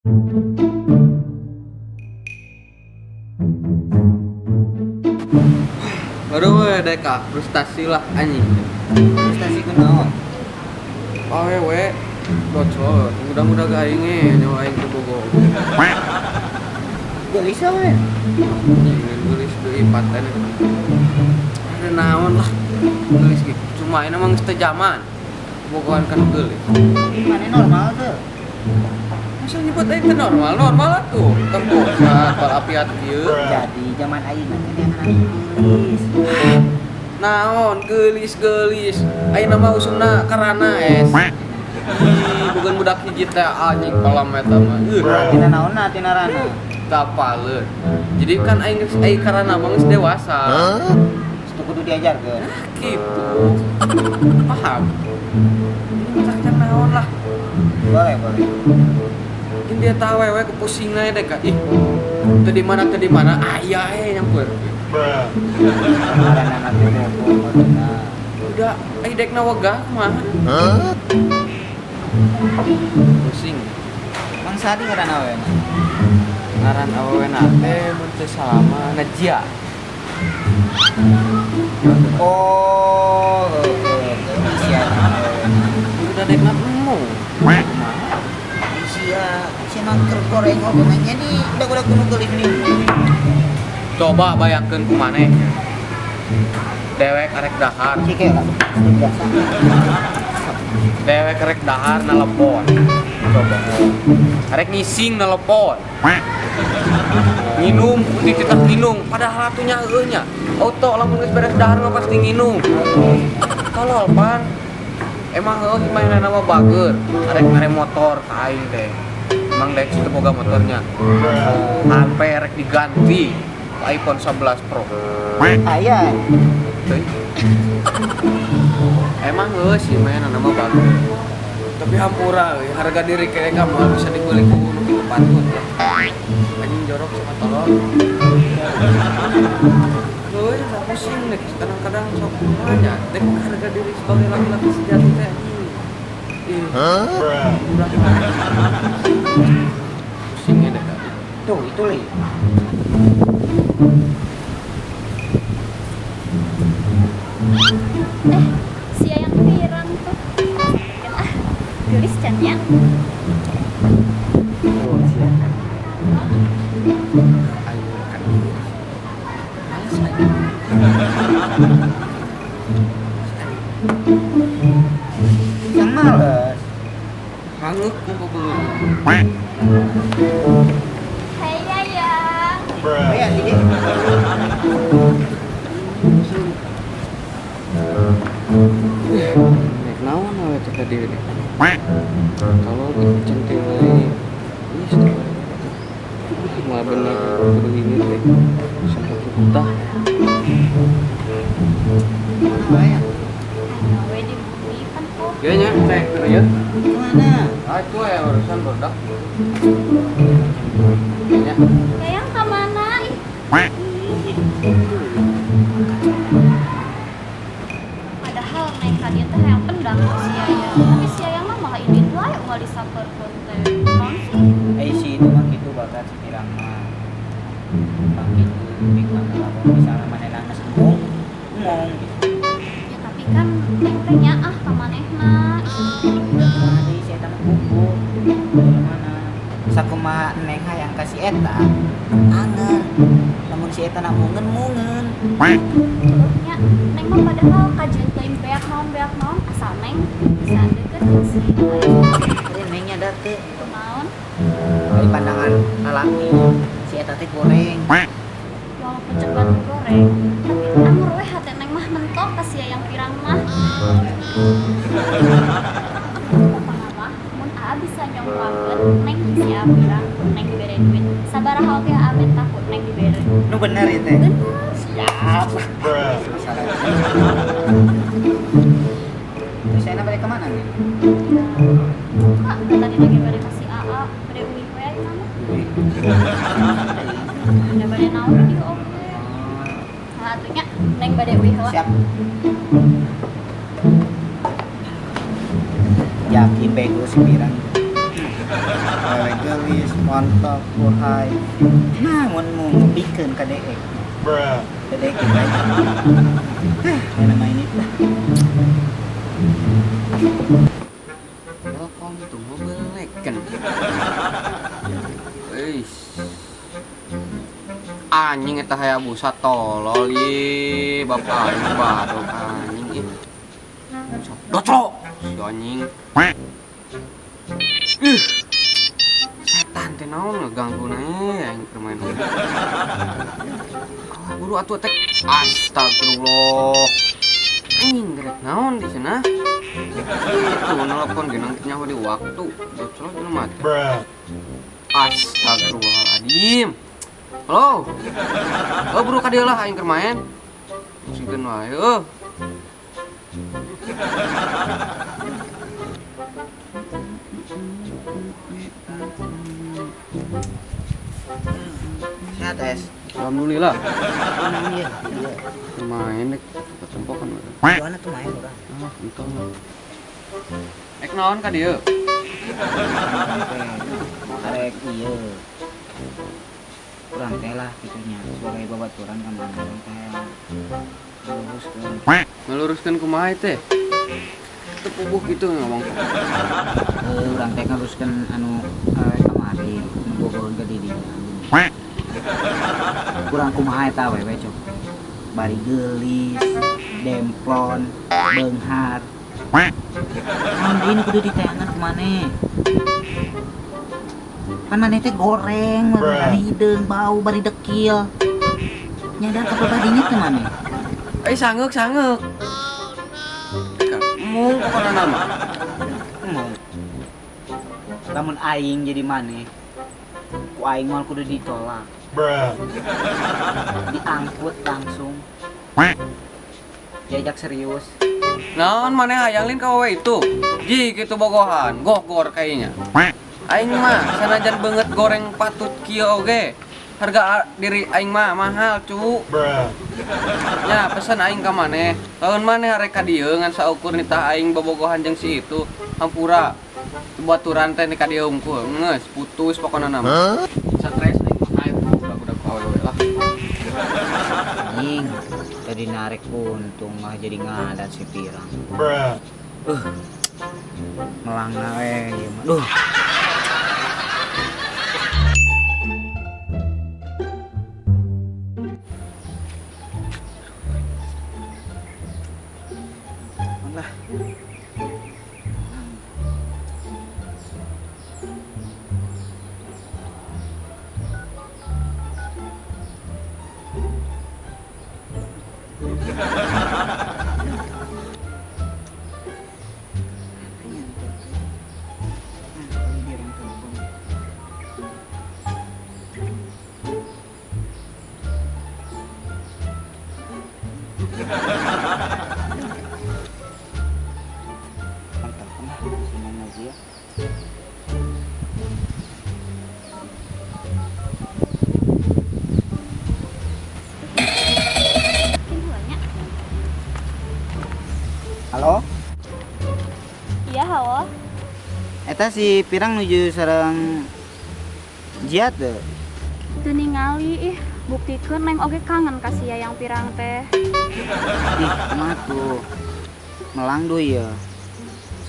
Aduh, we deka frustasi lah anjing. Frustasi kunaon? Awewe bocor, mudah-mudah ga aing ge nyawa aing teu bogo. Geulis we. Anjing geulis deui paten. Ada naon lah geulis ge. Cuma ini emang geus teu zaman. Bogohan kan geulis. Mana normal tuh? Masa nyebut aing teu normal? Normal atuh. Tempo saat walafiat kieu. Jadi zaman ayeuna teh neangan anu geulis. Naon geulis-geulis. Ayeuna mah usumna karana es. Ih, bukan budak hiji teh anjing kolam eta mah. Tina naonna tina rana? Tapaleun. Jadi kan aing geus aing karana mah geus dewasa. Geus kudu diajarkeun. Nah, gitu. Paham? Ini mah naon lah. Boleh, boleh. Mungkin dia tahu wewe kepusingna deh kak. Ih, teu di mana teu di mana aya we nyamper. Ngaranna teh bogo. Udah, ai dekna wegah kumaha? Pusing. Mang Sadi ngaran awena? Ngaran awewena teh mun teu salah mah Najia. Oh, heueuh, sia awewena. Udah dekna emu. Kumaha? Sia, sia mah keur goreng oge mah jadi udah kudu geulis nih. Coba bayangkeun ku maneh. Dewek arek dahar, Cike lah. Biasa. Dewek arek dahar nelepon. Coba. Arek ngising nelepon. Minum, dititah minum, padahal atuh nya heueuh nya. Auto lamun geus beres dahar mah pasti nginum. Tolol pan. Emang heueuh mainan mah bager. Arek mere motor ka aing teh. Emang dek situ boga motornya. HP rek diganti iPhone 11 Pro. Aya. Teuing. Emang heueuh sih mainan mah bager. Tapi hampura euy, harga diri kayak kamu bisa dibeli ku nu kitu patut lah. Anjing jorok sama tolol. Euy, nggak pusing deh. Kadang-kadang sok kumaha dek harga diri sebagai laki-laki sejati teh anjing. Ih, udah pusingnya deh tadi. Tuh, itu li. Eh, si yang pirang tuh. Kan ah, geulis can nya. Oh, siap. Ayo kan. Males aja. Yang males. Hangeuk ku bebeung. Hai Yayang. Oh ya, di Nek naon we teh tadi deh. Kalau centil deui. Ih, malah bener kudu ini teh. Sampai kutah. Mana ya? Aya we di bumi pan kok. Kayaknya teh kudu ya. Mana? Ah, itu ya urusan bodak. Kayaknya Yayang ka mana? Ih. Padahal neng ka dieu teh hayang pendang ku si Yayang. Tapi si Yayang mah malah indit wae unggal disamperkeun teh. Naon sih? Eh si itu mah gitu bakat si pirang mah. Bang gitu, big mana lamun misalnya manehna geus embung, embung gitu. Ya tapi kan neng teh nyaah ka manehna. Mana deui si eta mah kuku. Mana? Sakumaha neng hayang ka si eta, anger. Lamun si eta na mungeun mungeun. Nya, neng mah padahal kajeun teuing beak naon asal neng bisa deket jeung si Yayang. Ari neng nyadar teu Naon? dari pandangan lalaki si eta teh goreng. Walaupun cek batur goreng, tapi anggur we hate neng mah mentok ka si Yayang pirang mah. Pokona mah mun aa bisa nyongkakeun neng jeung si Aa pirang, neng dibere duit. Sabaraha oge aa menta ku neng dibere. Nu bener ieu teh. Bener. Siap. Masalah. Terus saya balik kemana nih? Kak, tadi lagi bade ka si Aa, bade uih we ayeuna mah. Da bade naon di dieu oge. Nah, atuh nya neng bade uih heula. Siap. Yakin bego si pirang. Awewe geulis, montok, buhai. Nah, mun mupikeun ka deek. Bruh. Ka deek bae. Heh, nama ini lah. Welcome to Mobile Legends. Eish. Anjing eta Hayabusa tolol ieu, bapak aing badog anjing ih. Docok si anjing. Ih. Setan teh naon ngeganggu aing keur main. Ah, buru atuh teh. Astagfirullah. Anjing gerek naon di sana? Itu nelpon ge nang nyaho di waktu. Docok jelema mati. Astagfirullahaladzim. Halo. Oh, buru ka dieu lah aing keur main. Musingkeun wae heuh. Sehat, Es. Alhamdulillah. Iya, iya. Main dek ketempokan. Gimana tuh main urang? Ah, entong. Ek naon ka dieu? Arek ieu. Urang teh lah kitunya sebagai babaturan ka mana urang teh. Luruskeun. Ngeluruskeun kumaha teh? Teu puguh gitu ngomong. Urang teh ngaluruskeun anu kamari nu bogoheun ka didinya. Kurang kumaha eta awewe cok. Bari geulis, demplon, beunghar. Naon deui nu kudu diteangan ku maneh? Pan maneh teh goreng, bari hideung, bau, bari dekil. Nyadar ka pribadinya teh maneh? Eh sangeuk sangeuk. Mung pokona nama. Mung. Lamun aing jadi maneh, ku aing moal kudu ditolak. Bruh. Diangkut langsung. Diajak serius. Naon maneh hayang lin ka awewe itu? Ji kitu bogohan, gogor kayaknya. Aing mah sanajan beungeut goreng patut kieu oge. Harga diri aing mah mahal, cu. Bruh. Ya, pesan aing ka maneh. Lamun maneh arek ka dieu ngan saukur nitah aing bobogohan jeung si itu, hampura. Baturan teh ka dieu unggul, geus putus pokona nama. Stres aing mah aing budak-budak awewe lah. Anjing, tadi narik untung mah jadi ngadat si pirang. Bruh. Melang we ieu mah. Duh. Lah. Halo? Iya, halo. Eta si pirang nuju sareng Jiat teu? Teu ningali ih, buktikeun neng oge kangen ka sia yang pirang teh. Ih, kumaha tuh? Melang deui ya.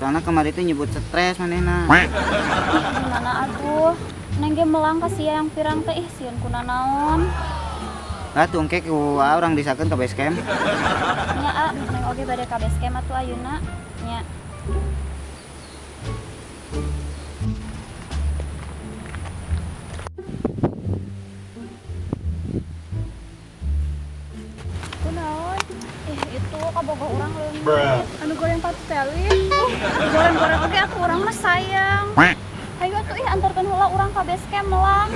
Soalnya kemarin teh nyebut stres manehna. Ih, gimana atuh? Neng ge melang ka sia yang pirang teh ih sieun kuna naon. Lah tuh engke ku urang disakeun ka base camp. Nya a, neng oge bade ka base camp atuh ayeuna. Nya. Kunaon? Ih, itu kabogoh urang leungit. Anu goreng patut teh alih. Goreng-goreng oge aku urang mah sayang. Hayu atuh ih antarkeun heula urang ka base camp melang.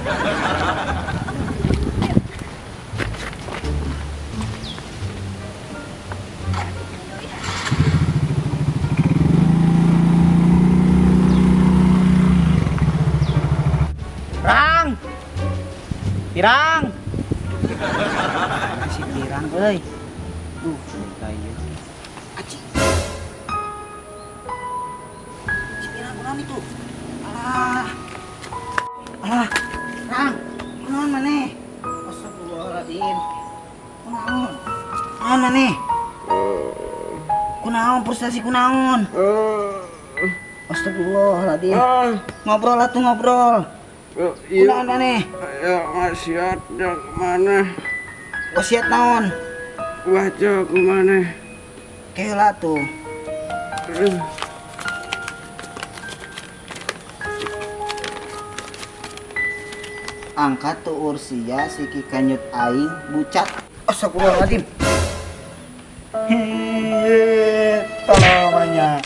Pirang. Pirang. Si pirang euy. Duh, kayu. Aci. Si pirang kunaon itu? Alah. Alah, Rang, kunaon maneh? Astagfirullahaladzim. Kunaon? Kunaon maneh? Kunaon frustasi kunaon? Astagfirullahaladzim. Ngobrol atuh ngobrol. Kunaon maneh? Ya wasiat dak maneh. Wasiat naon? Baca ku maneh. Keula tuh. Angkat tuh ursia siki kanyut aing bucat. Astagfirullahaladzim. Hehehe, tolongnya.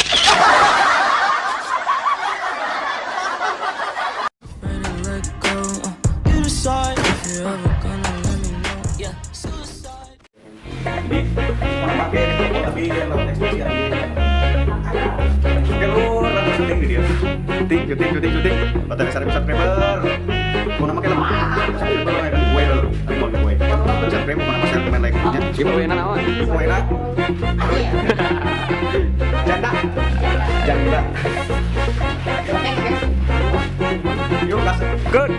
Syuting, syuting, syuting. Batal subscriber. Mau nama kayak lemah. Subscriber kan gue lho. Tapi mau gue. Subscribe mau nama share komen like nya. Giveaway-na naon? Giveaway-na. Janda. Janda. Yuk, gas. Good.